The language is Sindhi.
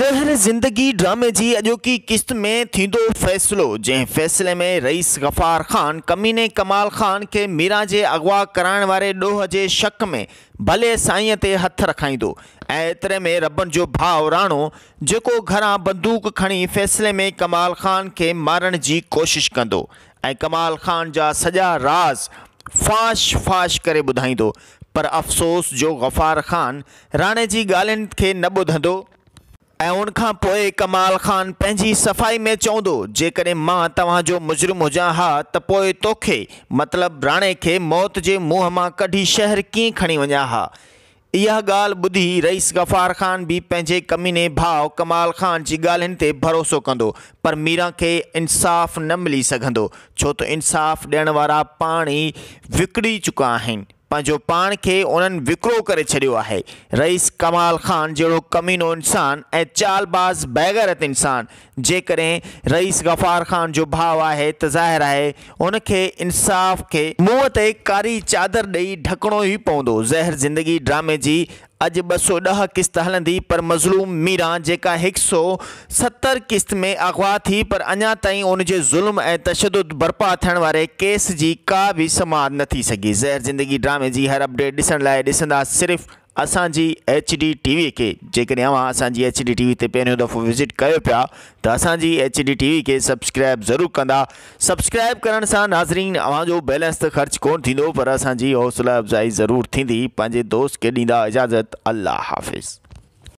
زهر زندگي ڊرامي جي اڄوڪي قسط ۾ ٿيندو فيصلو، جنهن فيصلي ۾ رئيس غفار خان ڪميني ڪمال خان کي ميران جي اغوا ڪرائڻ واري ڏوهه جي شڪ ۾ ڀلي سائينء تي هٿ رکائيندو ۽ ايتري ۾ ربن جو ڀاء راڻو جيڪو گهران بندوق کڻي فيصلي ۾ ڪمال خان کي مارڻ جي ڪوشش ڪندو ۽ ڪمال خان جا سڄا راز فاش فاش ڪري ٻڌائيندو پر افسوس جو غفار خان راڻي جي ڳالهين کي نه ٻڌندو ۽ ان کان پوء ڪمال خان پنهنجي صفائي ۾ چوندو جيڪڏهن مان توهان جو مجرم هجان ها ته پوء توکي مطلب راڻي کي موت جي منهن مان ڪڍي شهر ڪيئن کڻي وڃان ها. اها ڳالهه ٻڌي رئيس غفار خان به پنهنجي ڪميني ڀاء ڪمال خان جي ڳالهين تي ڀروسو ڪندو پر ميران کي انصاف نه ملي سگهندو ڇو ته انصاف ڏيڻ وارا پاڻ ئي وڪڙي چڪا آهن. پنهنجو پاڻ کي انهن وڪرو ڪري ڇڏيو آهي. رئيس ڪمال خان جهڙو ڪمينو انسان ۽ چالباز بيغيرت انسان جيڪڏهن رئيس غفار خان جو ڀاء آهي ته ظاهر آهي ان کي انصاف کي منهن تي ڪاري چادر ڏئي ڍڪڻو ئي پوندو. زهر زندگي ڊرامي جي اڄ 210 قسط هلندي پر مظلوم ميران جيڪا 170 قسط ۾ اغوا ٿي پر اڃا تائين ان جي ظلم ۽ تشدد برپا ٿيڻ واري ڪيس جي ڪا به سماعت نه ٿي سگهي زهر زندگي ڊرامي جي هر اپڊيٽ ڏسڻ لاء ڏسندا صرف اسان جي ايڇ ڊي ٽي وي کي جيڪڏهن اوهان اسان جي ايڇ ڊي ٽي وي تي پهريون دفعو وزٽ ڪيو پيا ته اسان جي ايڇ ڊي ٽي وي کي سبسڪرائب ضرور ڪندا سبسڪرائب ڪرڻ سان ناظرين اوهان جو بيلنس ته خرچ ڪون ٿيندو پر اسان جي حوصله افزائي ضرور ٿيندي پنهنجي دوست کي ڏيندا اجازت الله حافظ.